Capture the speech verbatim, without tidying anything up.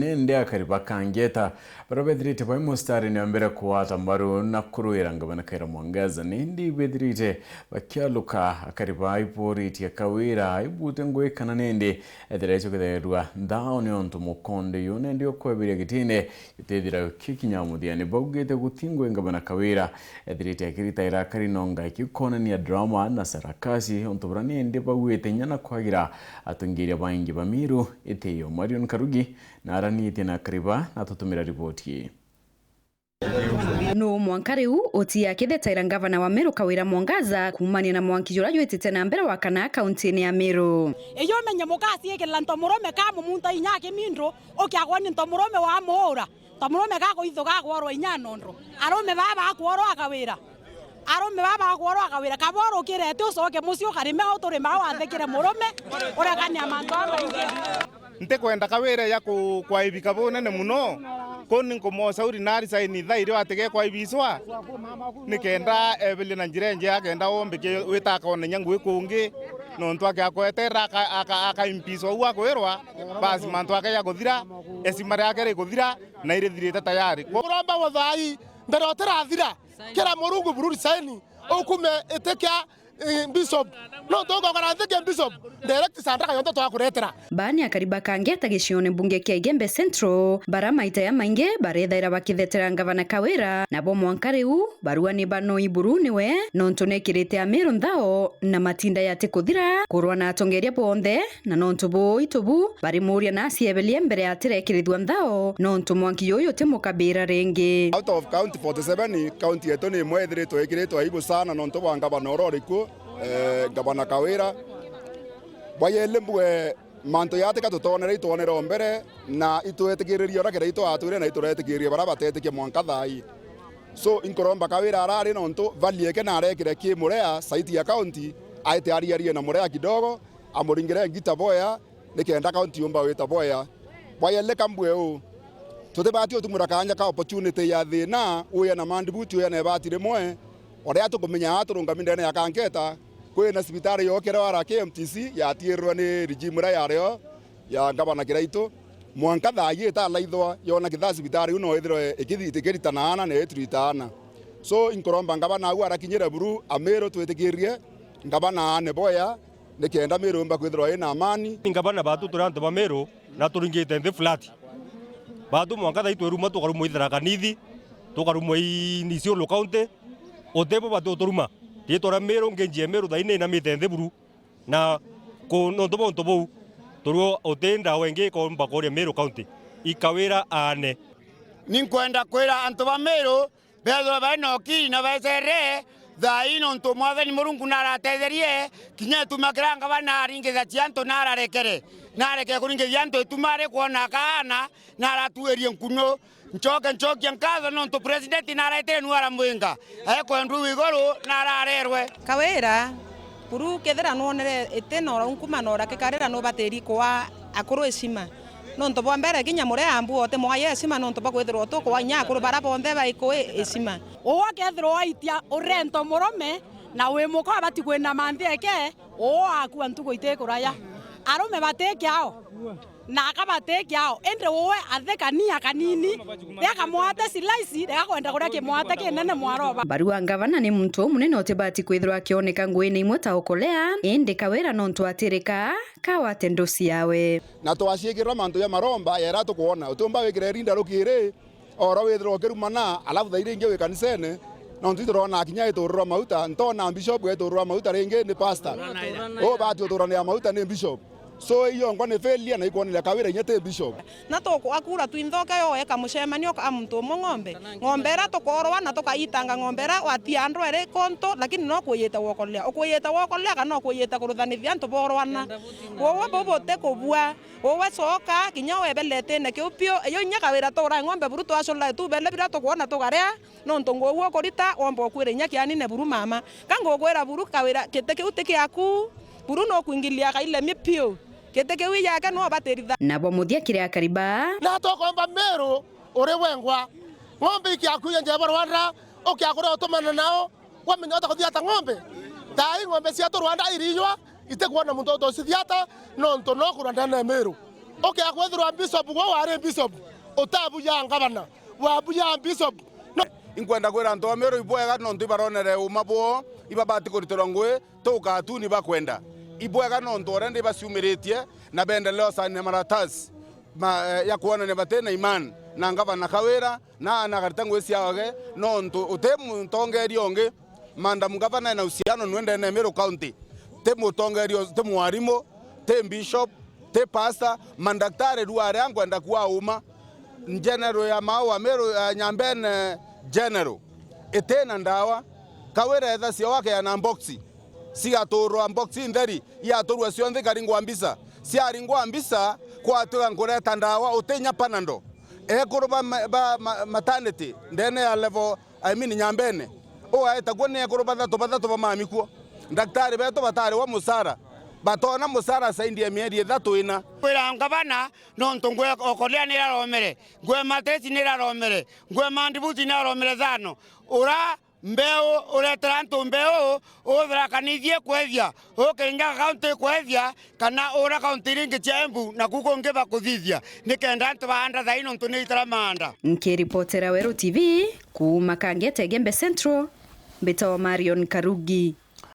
Nindi akari ba Kangeta baria bethirite bai mustarine wa mbere kugwata mbaru na kuruira ngavana Kawira Mwangaza, nindi bethirite bakialuka akari ba iburitie Kawira aibute ngugi kana nindi ethira icio kitherua nthao niuntu mukonde yu nindi ukwebiria gitine gitithira kikinya muthiani. Baugite guti ngugi ngavana Kawira ethirite akiritaira akari nonga ikikonania drama na sarakasi, untu buria nindi baugite inya na kwagira atongeria baingi ba Miru itiyo. Marion Karugi naaranitie na akari ba na atutumira riboti ii. Nuu mwanka riu uti akithetaira ngavana wa Meru Kawira Mwangaza kuumania na mwanki juria jwitite na mbere wa kana kauntine ya Meru? Iyo umenye mukaciikirira ntomurume ka mumunta inya akimindru, ukiagwa ni ntomurume wa muura. Ntomurume ka kuithuka akworwa inya nondro. Arume baa bakworwa akawira. Arume baa bakworwa akawira. Kaba urukire ati ucoke mucii ukarime au turima au wathikire murume, urekania mantu aa maingi. Ntikwenda Kawira ya ku-, kwaibika bunene muno. Kuni nkumocauri na arisaini thaa irio atige kwaibicwa, nikenda ebirie na njira injega, akenda ombike wita akona inya ngugi kungi, nontu akiakweterera aka-, aka-, akaimbicwa uu akwirwa, basi mantu ake jakuthira, esima riake rikuthira, na irithirite tayari. Kuromba guthaai mbere utirathira, kira Murungu buru risaini, ukume itikia Eh, Bishop. No tugokara nthi kia Bishop. Direct sandaka yonthe twakuretera. Baa ni akari ba Kangeta gicione mbunge kia Igembe Central, bara maita ya maingi barethaira bakithetera ngavana Kawira, nabo mwanka riu barua ni banoi buru niwe, nontu nekirite Amiru nthao na matinda yati kuthira kurwa na atongeria bonthe. Na nontu buu itu bu barimuuria na acieberie mbere atirekirithua nthao, nontu mwanki juju jutimukabira ringi. Out of county forty seven, county yetu ni imwe ithiritwe ikiritwe aibu sana nontu bwa ngavana uria uri kuo, eh, ngavana Kawira. Bwa yeli mbue mantu jatika tutonere, itwonere o mbere, na itwetikiririe uria kira itwatwire na ituretikirie baria batetikia mwanka thaa ii. So, inkuromba Kawira arari nontu vali eke narekire ki Murea, site ya county, aite ariarie na Murea kidogo, amuringire ngita boya, nikenda county yumba wita boya. Bwayeleka mbue uu, tutibati utumura kaanya ka opportunity ya thina, uya na mandibuti, uya na ibati rimwe, uria tukumenya aa turungami ndene ya Kangeta, kwina cibitari yokire wara K M T C, yatiirirwe ni regime iria yario ya ngavana Kiraitu. Mwanka thaa ii italaithwa, yona kithaa cibitari iu no ithirwe ikithi-, ikiritana aana na iturita aana. So, inkuromba ngavana au arakinyire buru, Amiru twitikirie, ngavana aane boya, nikenda Miru yumba kwithirwa ina amani. Ngavana batu turi antu ba Miru na turingite nthi flat. Batu mwanka thaa ii tweruma tukarumwa i Tharaka Nithi, tukarumwa i Isiolo County, utibo batuturuma. Riitwa ria Miru, ngenji ya Miru thaa ii ni inamite nthi buru. Na ku-, nontu bwa untu buu, turu uti ndawa ingi ikomba kuria Miru County, i Kawira aane. Ni nkwenda kwira antu ba Miru, bethirwe bari na ukiri na becerere thaa ii, nontu Mwathani Murungu naratetherie, kinya ituma kira ngavana aringithagia antu nararekere, nareke kuringithia antu ituma ari kwona kaana, naratuirie nkunyu. Ncoke ncokie nkatho nontu president naretire nu aramwinga, ekwendwa iguru nararerwe. Kawira, buru kethira nwonere iti na ura unkuma na ura kikarira nubatiri kuwa akuru icima. Nontu bwa mbere kinya muria ambu uti mwaye icima nontu bwa kwithirwa utukuwa inya akuru bara bonthe baikuwi icima. Uu akethirwa waitia urento murume na wi muka abati kwinama nthi eke, uu akua ntuku itikuraya. Arume bati kiao. Na akabatikia ao, indi uwe athekania kanini, riakamwate silaici, rigakwenda kuria kimwate kinene mwaroba. Barua ngavana ni muntu umunene utibati kwithirwa akioneka nguine imwe ta ukolea, indi Kawira nontu atirika, kawate nduci yawe. Na twaciikirwa mantu ja maromba, yera tukwona, utiumba wikire irinda rukiri, oro withirwa ukirumana, alafu thaa iria ingi wi kanisene, nontu iturona kinya itururwa mauta, ntona bishop etururwa mauta ringi ni pastor. Ubati uturanira mauta ni bishop. So, iyo ngwa ni failure na ikwoneria Kawira inya ti bishop. Na tukwa kura twinthoke yo eka mucemanio ka muntu umwe ng'ombe. Ng'ombe ira tukorwa na tukaitanga ng'ombe ira watia andwere konto, lakini no kwiyita wokolea. Ukwiyita wokolea kana ukwiyita kuruthanithia antu borwana. Wowe bubuti kubua. Wowe coka, kinya webeletene kiu piu. Iyo inya Kawira tura ng'ombe buru twacula tu bele bira tukwona tugaria. Nontu ngugi ukurita, womba ukwira inya kianine buru mama. Ka ngukwira buru Kawira, giti kiu ti kiaku. Buru nukwingilia kailemi piu. Giti kiu iyake no batiritha. Nabo muthia kiri akari baa. Na tukomba Miru uri wengwa. Ng'ombe ikiaku iye njeba Rwanda, ukiakura utumana nao, wamenya utakuthia ata ng'ombe? Thaa ii ng'ombe ciatu Rwanda irinywa, itikwona muntu utucithia ata, nontu no kurwa ndene Miru. Ukea kwithirwa bishop gwe wari bishop, utabuja ngavana, wabuja bishop. No. Inkwenda kwira antu ba Meru ibwega nontu ibaronere uma bwoo, ibabati kuritirwa ngui, tuka tu ni bakwenda. Ibwega nontu already ibaciumiritie na bendelea usaini maratasi ma, eh, ya kwonania batina imani na ngavana Kawira, na, na akarita ngui ciaoge, nontu uti mutongeria ungi. Madam Governor ena uhusiano nwe ndene ya Meru County. Ti mutongeria, ti mwarimu, ti bishop, ti pastor, mandaktari rua aria nkwenda kua uma. General ya Maua Meru, ya Nyambene General, itina ndawa. Kawira etha cio wakeana mboxi, cigaturwa mboxi ntheri, iaturwa cionthe ikaringwa mbisa. Ciaringwa mbisa, kwatuika nkureta ndawa, utinya Panadol. Ekuru ba ma-, ba ma-, maternity, ndene ya level, I mean, Nyambene, ugaeta kuo ni ekuru bathatu, bathatu ba mami kuo. Ndaktari betu batari wa musara, batona musara saindi ya mieri ithatu ina. Kwira ngavana, nontu ngwe okoria ni iraromere, ngwe matesi ni iraromere, ngwe mandibuti ni iraromere thano. Ura mbeu, uretera antu mbeu, uthirakanithie kwethia, ukiringa kaunti kwethia, kana ura kaunti iringi cia Embu, na kuku ungi bakuthithia, nikenda antu baanda thai nontu ni itara maanda. Nkiripotera Weru T V, kuuma Kangete Gembe Central, mbitawa Marion Karugi.